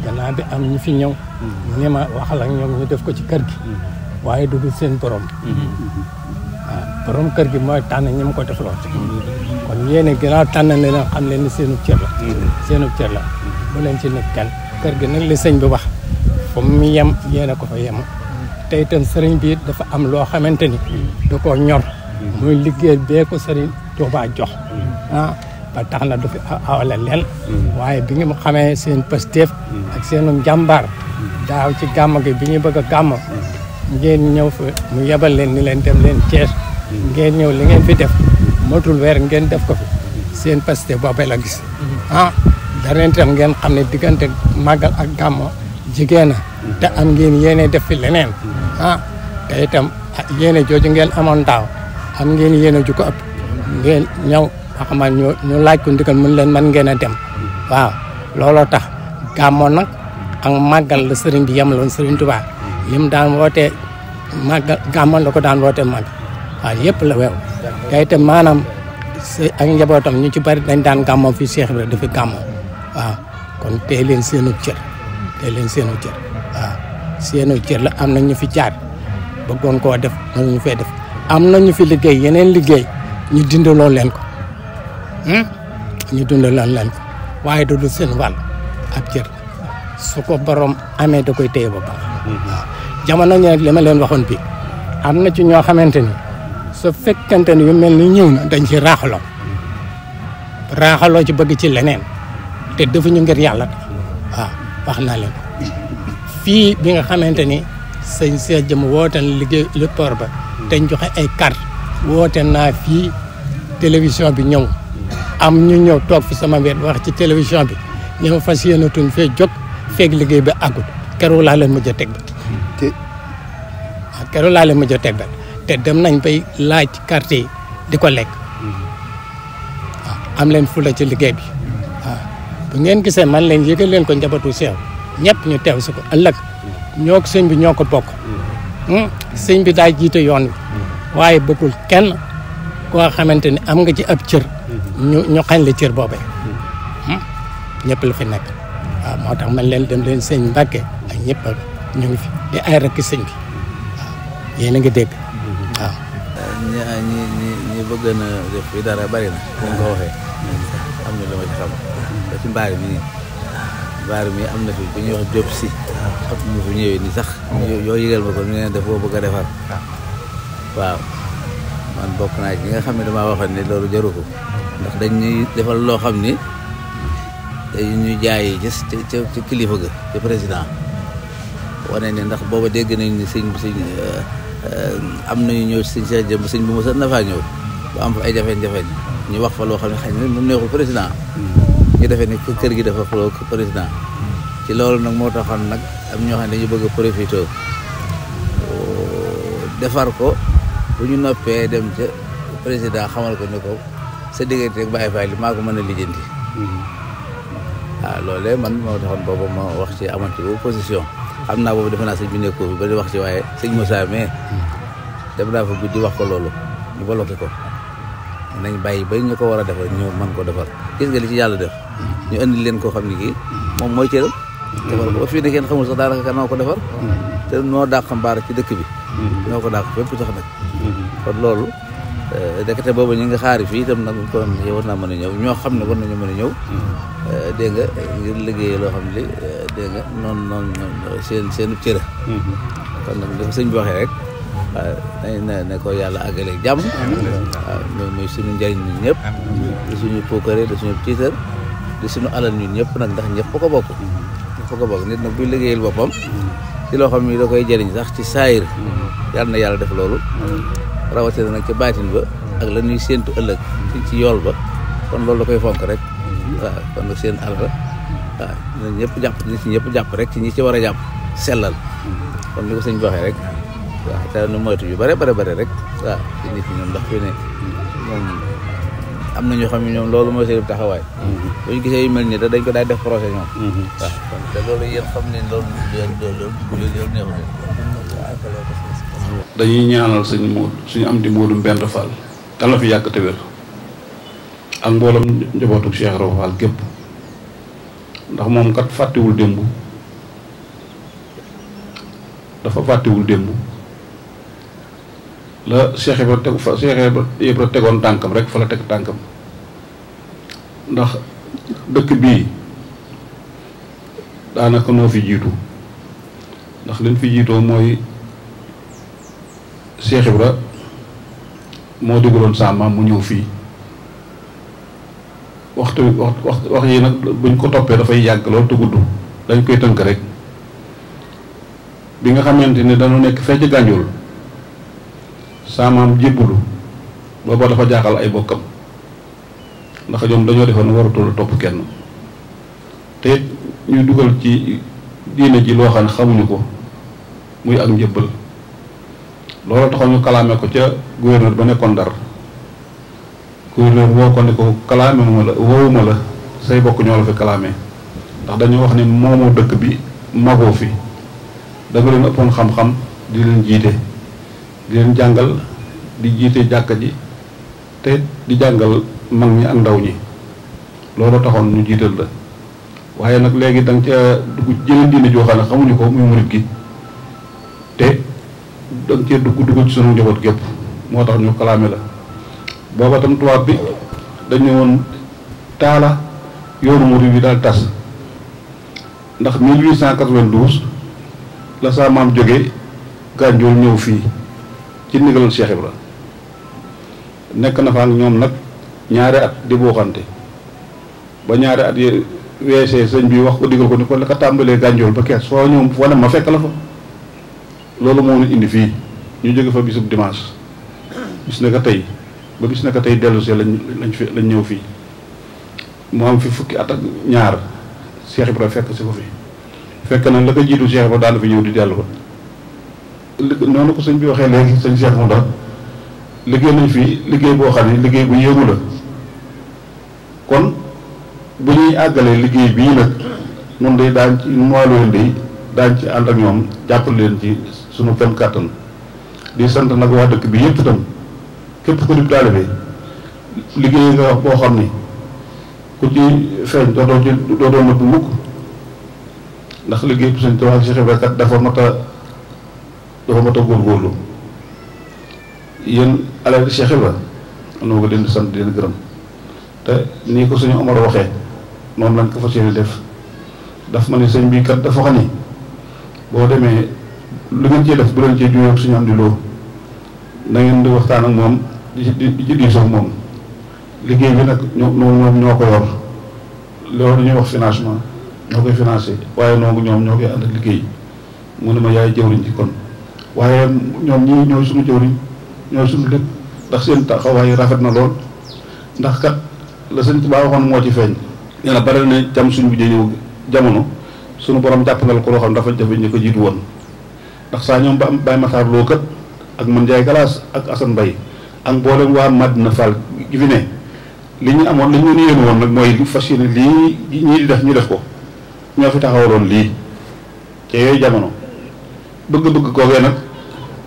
gannaaw bi am ñu fi ñëw ne ma waxal ak ñoom ñu def ko ci kër gi waaye du dul seen borom waaw borom kër gi mooy tànn ñi mu ko def lool kon yéene gannaaw tànn ne leen xam leen ni seenu cër la bu leen ci nekk kenn kër gi nag li sëñ bi wax fu mu yem yéene ko fa yem te itam sëriñ bi dafa am loo xamante ni da koo ñor muy liggéey bee ko sëriñ Tuubaa jox ba tax na du fi awale leen waaye bi nga xamee seen pësteef ak seenu njàmbaar daaw ci gàmm gi bi ñu bëgg a gàmm ngeen ñëw fa mu yebal leen ni leen dem leen Thiès ngeen ñëw li ngeen fi def motul weer ngeen def ko fi seen pësteef boobee la gis dara itam ngeen xam ne diggante màggal ak gàmm jigéen na te am ngeen yéene def fi leneen te itam yéene jooju ngeen amoon daaw am ngeen yéene ju ko ëpp ngeen ñëw waxamaa ñu laaj ko ndigal mën leen mën ngeen a dem waaw looloo tax gàmmo nag ak màggal la sëriñ bi yemaloon sëriñ Tuubaa lim daan wootee màggal gàmmo la ko daan wootee màggal waaw yëpp la weew te itam maanaam ak njabootam ñu ci bari dañ daan gàmmo fii Cheikh Ibra dafi gàmmo waaw kon tey leen seenu cër waaw seenu cër la am na ñu fi jaar bëggoon koo def noonu ñu fee def am na ñu fi liggéey yeneen liggéey ñu dindaloo leen ko waaye du seen wàll ab cër su ko borom amee da koy téye ba baax waaw jamono ñi nag li ma leen waxoon bi am na ci ñoo xamante ni su fekkente ni yu mel ni ñëw na dañ ci raaxaloo ci bëgg ci leneen te defuñu ngir yàlla waaw wax naa leen fii bi nga xamante ni sëñ Cheikh Jëm woote na liggéey le port ba te ñu joxe ay carte woote naa fii télévision bi ñëw am ñu ñëw toog fi sama wet wax ci télévision bi ñëw fas yéene tuñ fee jóg feeg liggéey bi àggul keroog laa leen mujj a teg bat waaw keroog laa leen mujj a teg bat te dem nañ bay laaj carte yi di ko lekk waaw am leen fula ci liggéey bi waaw bu ngeen gisee man leen yëgal leen ko njabootu Cheikh ñëpp ñu teew si ko ëllëg ñoo ko sëñ bi ñoo ko bokk sëñ bi daa jiite yoon wi waaye bëggul kenn koo xamante ni am nga ci ab cër ñu xañ la cër boobee ñëpp la fi nekk waaw moo tax man leen dem leen sëñ Mbàkke ak ñëpp ñu ngi fi di ay rakk sëñ bi waaw yéen a ngi dégg waaw ñi bëgg na def fi dara bari na ko nga waxee am na lu ma ci xam ba ci mbaar mi am na fi bu ñuy wax Diop si xam mu fi ñëwee ni sax yoo yëgal ma ko ñu ne daf boo bëgg a defar waaw man bokk naa ci nga xam ne damaa waxoon ne loolu jaru ko ndax dañ ñuy defal loo xam ni dañu ñuy jaay ca kilifa ga ca président wane ne ndax booba dégg nañ ni sëñ am nañu ñëw sëñ Cheikh Jëm sëñ bu ma sa na faa ñëw ba am fa ay jafe-jafe ñu wax fa loo xam ne xëy na moom neexul président ñu defee ni kër gi dafa xuloo président ci loolu nag moo taxoon nag am ñoo xam ne dañu bëgg a profité defar ko bu ñu noppee dem ca président xamal ko ne ko sa diggante ak Baye Fall maa ko mën a lijjanti waaw loolee man moo taxoon boobu ma wax ci amoon ci boobu position xam naa boobu defe naa sëñ bi nekkoo fi ba di wax ci waaye sëñ Moussa mais dem naa fa guddi wax ko loolu ñu bloqué ko nañ bàyyi ba ñu ko war a defar ñu mën ko defar gis nga li ci yàlla def ñu andi leen koo xam ne kii moom mooy cëram defar ko ba fii ne kenn xamul sax daanaka kan moo ko defar te noo dàq mbaar ci dëkk bi ñoo ko dàq fépp sax nag kon loolu dekate boobu ñu nga xaari fii itam nag kon war naa mën a ñëw ñoo xam ne war nañu mën a ñëw dégg nga ngir liggéey loo xam ne dégg nga noonu seenu cëra kon nag dafa sëñ bi waxee rek waaw ne ko yàlla àggaleeg jàmm waaw muy suñu njëriñ ñun ñëpp di suñu puukare di suñu tiitar di suñu alal ñun ñëpp nag ndax ñëpp ko bokk nit nag buy liggéeyal boppam ci loo xam ne da koy jëriñ sax ci saayir yàlla na yàlla def loolu rawatina nag ci baatin ba ak la ñuy séentu ëllëg ci yool ba kon loolu da koy fonk rek waaw kon nag seen alal waaw ñun ñëpp jàpp nit ñi ñëpp jàpp rek ci ñi ci war a jàpp sellal kon ni ko sëñ bi waxee rek waaw te nu moytu yu bare rek waaw ci nit ñi ñoom ndax fi ne moom am na ñoo xam ne ñoom loolu mooy seen taxawaay bu ñu gisee yu mel nii dañ ko daal def projet ñoom waaw kon te loolu yéen xam ne loolu neexu dañuy ñaanal sëñ Modou suñu am di Modou Mbend Fall dala fi yàgg te wér ak mboolem njabootu Cheikh Ibra Fall gépp ndax moom kat fàttewul démb dafa fàttewul démb la Cheikh Ibra tegoon tànkam rek fa la teg tànkam ndax dëkk bii daanaka noo fi jiitu ndax liñ fi jiitoo mooy Cheikh Ibra moo digaloon sa maam mu ñëw fii wax yi nag buñ ko toppee dafay yàgg lool te gudd dañ koy tënk rek bi nga xamante ni dañu nekk fee ci Gànjool sa maam jébbalu booba dafa jaaxal ay bokkam ndax ñoom dañoo defoon waratul topp kenn te ñuy dugal ci diine ji loo xam ne xamuñu ko muy ak njëbbal loolu taxoon ñu kalaame ko ca gouverneur ba nekkoon Ndar gouverneur woo ko ne ko kalaame ma la woowuma la say bokk ñoo la fi kalaame ndax dañu wax ne moomoo dëkk bi magoo fi da nga leen ëppoon xam-xam di leen jiite di leen jàngal di jiite jàkka ji te di jàngal mag ñi ak ndaw ñi loolu taxoon ñu jiital la waaye nag léegi da nga ca dugg jëleen diine joo xam ne xamuñu ko muy murit gi te da nga cee dugg ci sunu njaboot gépp moo tax ñu kalaame la booba tam tubaab bi dañu woon taala yoonu murit bi daal tas ndax 1892 la sa maam jógee Gànjool ñëw fii ci ndigalal Cheikh Ibra nekk na fa ak ñoom nag ñaari at di buuxante ba ñaari at yi weesee sëñ bi wax ko digal ko ni ko la ko tàmbalee Gànjool ba kees foo ñëw foo dem ma fekk la fa loolu moo ñu indi fii ñu jóge fa bisub dimanche bis na ko tey ba bis na ko tey dellu see lañ ñëw fii mu am fi fukki at ak ñaar Cheikh Ibra fekk si ko fi fekk na la ko jiitu Cheikh Ibra daal fi ñëw di dellu ko noonu ko sëñ bi waxee léegi sëñ Cheikh mu daal liggéey nañ fii liggéey boo xam ne liggéey bu yéemu la kon bu ñuy àggalee liggéey bii nag noonu day daañ ci moilooyu day daañ ci ànd ak ñoom jàppale leen ci sunu kem kàttan di sant nag waa dëkk bi yëpp itam képp ku di taalibe liggéey nga wax boo xam ni ku ci feeñ dootoo nëbb mukk ndax liggéey bu sëñ Tuubaa ak Cheikh Ibra kat dafa mat a góorgóorlu yéen alal Cheikh Ibra noo ko leen di sant di leen gërëm te nii ko suñu Omar waxee noonu lañ ko fas yéene def daf ma ne sëñ bi kat dafa xam ni boo demee lu ngeen ciy def bu leen cee juyoo ak suñu am di loo na ngeen di waxtaan ak moom di diisoo ak moom liggéey bi nag ñoom ñoo ko yor loolu ñuy wax financement ñoo koy financé waaye noonu ñoom ñoo koy ànd ak liggéey mu ne ma yaay jëwriñ ci kon waaye ñoom ñii ñooy suñu jëwriñ ñooy suñu lépp ndax seen taxawaay rafet na lool ndax kat la sëñ Tuubaa waxoon moo ci feeñ nee na bari na jam suñ bu ñëw jamono suñu borom jàppandal ko loo xam dafa jafe ñu ko jiitu woon ndax saa ñoom ba am Baye Matar Lo kat ak man Njaay Galaas ak Assane Mbaye ak mboolem waa Madina Fall gi fi ne li ñu amoon li ñu yéen woon nag mooy li fas yéene lii ñii di def ñu def ko ñoo fi taxawaloon lii ca yooyu jamono bëgg-bëgg koogee nag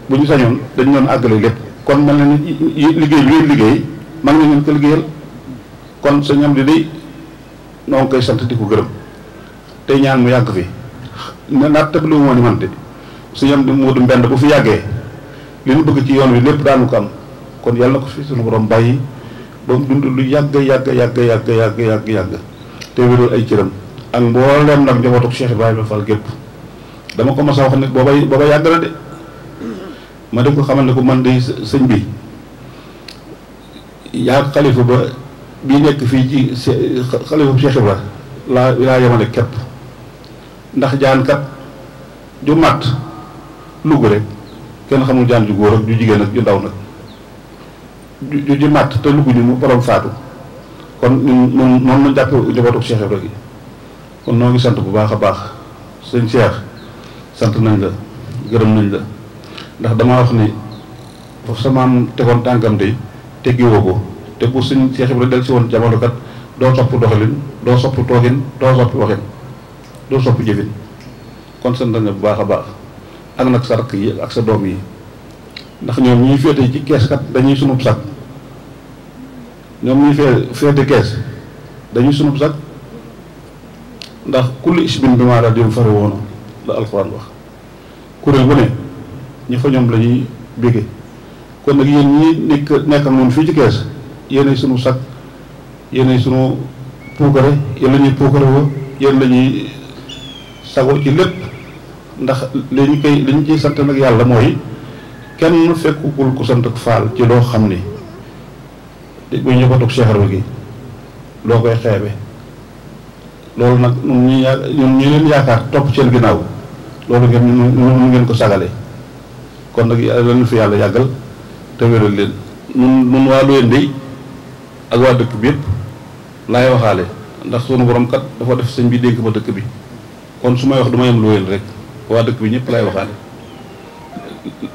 bu ñu sañoon dañu doon àggale lépp kon mel na ni liggéey bi ngeen liggéey mag na ngeen ko liggéeyal kon sa ñam di day noo ngi koy sant di ko gërëm tey ñaan mu yàgg fi naat tëb lu moo ni man de su ñam di Moodu Mbend bu fi yàggee li ñu bëgg ci yoon wi lépp daanu ko am kon yàlla na ko fi suñu borom bàyyi ba mu dund lu yàgg te wéral ay cëram ak mbooleem nag njabootu Cheikh Ibrahima Fall gépp dama ko mas a wax ne booba yàgg na de ma def ko xamal ne ko man de sëñ bi yaa xalifa ba bii nekk fii ci xalifa bu Cheikh Ibrahima laa yemale képp ndax jaankat ju màtt lugg rek kenn xamul jaan ju góor ak ju jigéen ak ju ndaw nag ju màtt te lugg ñu mu borom faatu kon ñun moom lañ jàppe njabootu Cheikh Ibrahima gi kon noo ngi sant bu baax a baax sëñ Cheikh sant nañ la gërëm nañ la ndax damaa wax ni foofu sa maam tegoon tànkam de teggiwoo ko te bu sëñ Cheikh Ibrahima del si woon jamono kat doo sopp doxalin doo sopp toogin doo soppi waxin doo soppi jëfin kon sant nañ la bu baax a baax ak nag sa rakk yi ak sa doom yi ndax ñoom ñuy féete ci kees kat dañuy sunub sag ñoom ñuy féete kees dañuy sunub sag ndax kulli isbin bi maa daal di fare woona la alxuraan wax kuréel bu ne ñi fa ñoom la ñuy bége kon nag yéen ñi nekk ak noonu fii ci kees yéenay sunu sag yéenay sunu puukare yéen la ñuy puukare woo yéen la ñuy sago ci lépp ndax li ñu ciy sant nag yàlla mooy kenn fekkul ku sant ak faal ci loo xam ni bu njabootu Cheikh Ibrahima gi loo koy xeebe loolu nag ñun ñi leen yaakaar topp seen ginnaaw loolu ngeen ko sagale kon nag leen fi yàlla yàggal te wéral leen nun waa Loyeen dey ak waa dëkk bi yëpp laay waxaale ndax sunu borom kat dafa def sëñ bi dénk ma dëkk bi kon su may wax du ma yem Loyeen rek waa dëkk bi ñëpp laay waxaale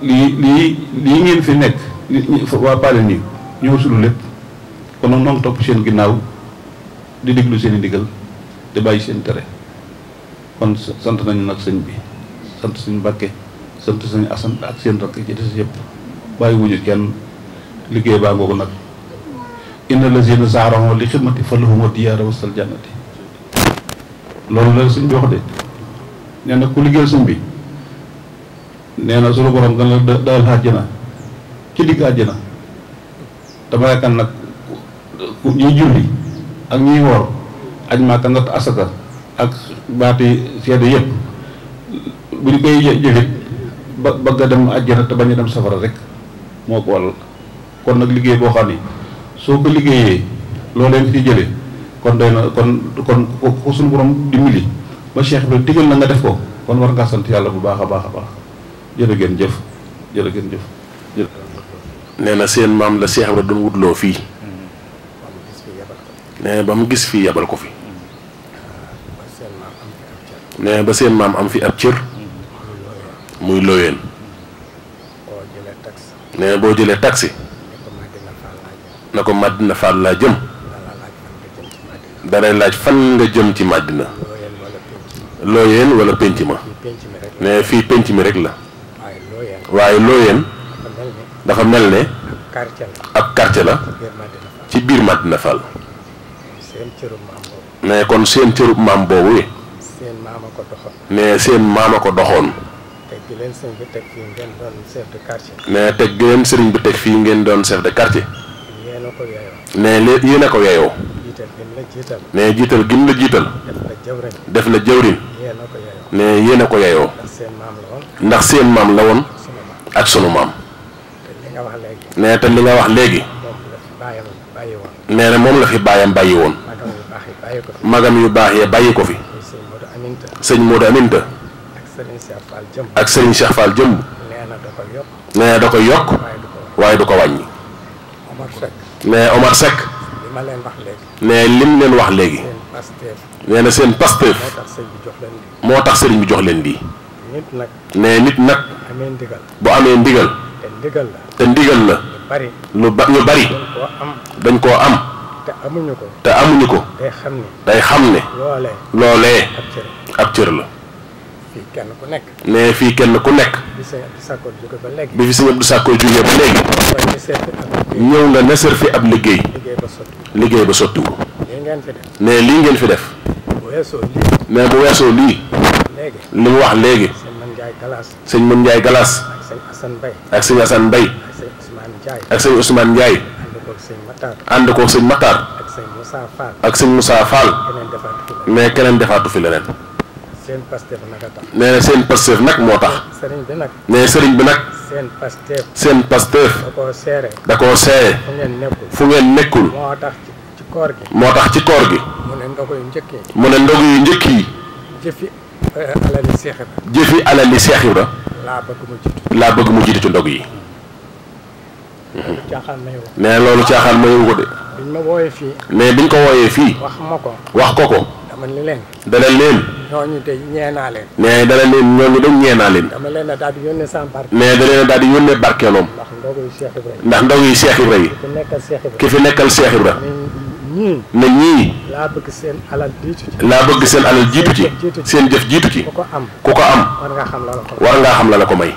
lii ngeen fi nekk waa Paleen yi ñoo sulu lépp kon nag noo ngi topp seen ginnaaw di déglu seen i ndigal te bàyyi seen tere kon sant nañu nag sëñ bi sant suñu Mbàkke sant suñu Asan ak seen rakk ci des yëpp bàyyi wuñu kenn liggéey baa ngoogu nag inna lazina saaraho li xidmati fa lahum diyaara wasal jannati loolu la sëñ bi wax de nee na ku liggéeyal sëñ bi nee na suñu borom gën la dal àjjana ci digg àjjana dama yaakaar nag ñuy julli ak ñuy woor aj Màkka natt asaka ak baati seede yëpp bu ñu koy jëfit bëgg a dem àjjana te bañ a dem safara rek moo ko waral kon nag liggéey boo xam ni soo ko liggéeyee loolu leen ci jëlee kon doy na kon ko suñu borom dimbali ba Cheikh bi digal na nga def ko kon war ngaa sant yàlla bu baax a baax a baax jërë ngeen jëf nee na seen maam la Cheikh Ibra doon wutloo fii nee na ba mu gis fii yabal ko fi nee na ba seen maam am fi ab cër muy Loyeen nee na boo jëlee taxi na ko Madina Fall laa jëm danay laaj fan nga jëm ci Madina Loyeen wala penc ma nee na fii penc mi rek la waaye Loyeen dafa mel ne ab quartier la ci biir Madina Fall nee kon seen cërub maam boobu nee seen maama ko doxoon nee teg gi leen sëriñ bi teg fii ngeen doon chef de quartier nee yéen a ko yeyoo nee jiital gim la jiital def la jëwrin nee yéen a ko yeyoo ndax seen maam la woon ak sunu maam nee te li nga wax léegi nee na moom la fi baayam bàyyi woon magam yu baax yee bàyyi ko fi sëñ Modou Aminta ak sëriñ Cheikh Fall jëmb nee na da koy yokk waaye du ko wàññi nee Omar Seck nee lim leen wax léegi nee na seen Pastef moo tax sëriñ bi jox leen lii nee nit nag bu amee ndigal te ndigal la ñu bari dañ koo am te amuñu ko day xam ne loolee ab cër la nee fii kenn ku nekk bi fi sëñ Abdou Sakkoor jógee ba léegi ñëw nga nesër fi ab liggéey ba sottiwul nee lii ngeen fi def nee bu weesoo lii li mu wax léegi sëñ Mën Njaay Galaas Assane Mbaye ak sëñ Assane Mbaye ak sëñ Ousmane Ndiaye ak sëñ Ousmane Ndiaye ànd koog sëñ Matar ànd koog sëñ Matar ak sëñ Moussa Fall ak sëñ Moussa Fall keneen defaatu fi mais keneen defaatu fi leneen seen Pastef nag a tax nee na seen Pastef nag moo tax sëriñ bi nag nee sëriñ bi nag seen Pastef seen Pastef da koo seere da koo seeye fu ngeen nekkul fu ngeen nekkul moo tax ci koor gi moo tax ci koor gi mu ne ndogu yu njëkk yi mu ne ndog yu njëkk yi jëfi alali Seex Ibra jëfi alali Seex Ibra laa bëgg mu jiitu ci ndog yi caaxaan may wax nee loolu caaxaan mayu ko de biñ ma wooyee fii mais biñ ko wooyee fii wax ma ko wax ko dama ni leen dana leen ñooñu de ñeenaa leen mais dana leen ñooñu dañ ñeenaa leen dama leen a daal di yónnee sama barke mais da leen a daal di yónnee barkeeloom ndax ndogu yu Seex Ibra ndax ndog yi Seex Ibra yi ku nekkal Seex Ibra ki fi nekkal Seex Ibra ñii ne ñii laa bëgg seen alal jiitu ci laa bëgg seen alal jiitu ci seen jëf jiitu ci ku ko am ku ko am war nga xam la la ko war ngaa xam la la ko may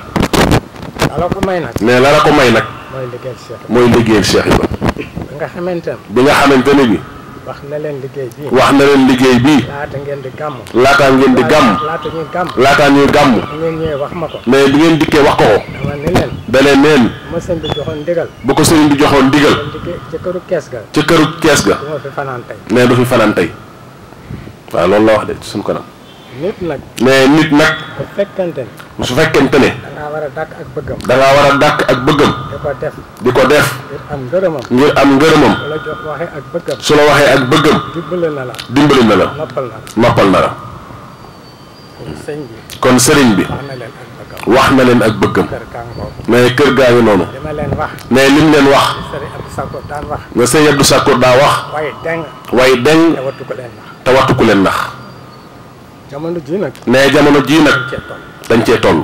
la ko may nag mais la la ko may nag mooy liggéeyal Seex Ibra mooy liggéeyal Seex Ibra bi nga xamante ne bi nga xamante ne bi wax na leen liggéey bii wax na leen liggéey bii laata ngeen di gàmm laataa ngeen di gàmm laata ñuy gàmm laataa ñuy gàmm bu ngeen ñëwee wax ma ko mais bi ngeen dikkee wax ko ko dama ne leen da leen neen ma sëñ bi joxoon ndigal bu ko sëriñ bi joxoon ndigal liggéey ca këru kees ga ca këru kees ga du ma fi fanaan tey mais du fi fanaan tey waaw loolu la wax de ci suñ kanam nit nag mais nit nag bu fekkente ne su fekkente ne da ngaa war a dàkk ak bëggam da ngaa war a dàkk ak bëggam di ko def di ko def ngir am ngërëmam ngir am ngërëmam wala jox waxee ak bëggam su la waxee ak bëggam dimbali na la dimbali na la noppal na la noppal na la sëñ bi kon sëriñ bi wax na leen ak bëggam wax na leen ak bëggam kër gaa ngoo mais kër gaa ngi noonu li ma leen wax mais lim leen wax sëriñ Abdou Sakkour daan wax nga sëñ Abdou Sakkour daa wax waaye deng waaye deng te wattu ko leen nax te wattu ku leen nax jamono ji nag mais jamono jii nag cee toll dañ cee toll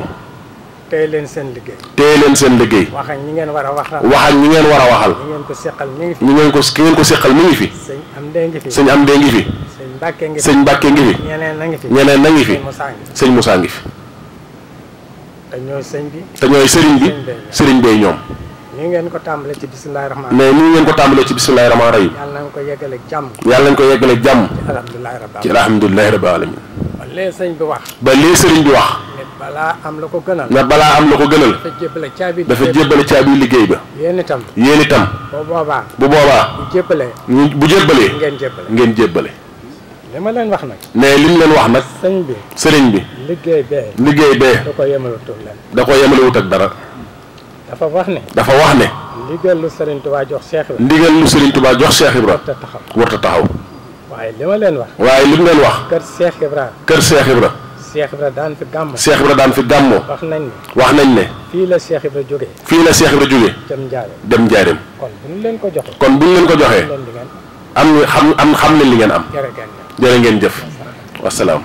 téye leen seen liggéey téye leen seen liggéey wax ak ñi ngeen war a waxal wax ak ñi ngeen war a waxal ñi ngeen ko seqal mi ngi fi ñi ngeen ko ki ngeen ko seqal mi ngi fi sëñ am dee ngi fi sëñ am dee ngi fi sëñ Mbàkke ngi fi sëñ Mbàkke ngi fi ñeneen na ngi fi ñeneen na ngi fi sëñ Moussa ngi fi sëñ Moussa ngi fi te ñooy sëñ bi te ñooy sëriñ bi sëriñ bee ñoom ni ngeen ko tàmbale ci bismillahi rahmaan mais ni ngeen ko tàmbalee ci bismillahi rahmaan rahim yàlla nañ ko yeggale jàmm yàlla nañ ko yeggale jàmm ci alhamdulilahi rabbil ci alhamdulilahi rabbil alamin ba lee sëñ bi wax ba lii sëriñ bi wax ne balaa am la ko gënal na balaa am la ko gënal dafa jébbale caabi dafa jébbale caabi liggéey ba yéen itam yéen itam bu boobaa bu boobaa bu jébbalee bu jébbalee ngeen jébbale ngeen jébbale li ma leen wax nag mais lim leen wax nag sëñ bi sëriñ bi liggéey bee liggéey bee da ko yemalutul leen da ko yemalewut ak dara dafa wax ne dafa wax ne ndigal lu Sëriñ Tuubaa jox Cheikh Ibra ndigal lu Sëriñ Tuubaa jox Cheikh Ibra te taxaw warta taxaw waaye li ma leen wax waaye lim leen wax kër Cheikh Ibra kër Cheikh Ibra Cheikh Ibra daan fi gàmm Cheikh Ibra daan fi gàmmoo wax nañ ne wax nañ ne fii la Cheikh Ibra jógee fii la Cheikh Ibra jóge jëm Njaaréem dem Njaaréem kon bu ñu leen ko joxee kon buñ leen ko joxee leen di ngeen am xam leen li ngeen am jërë ngeen jëf jërë ngeen jëf wasalaam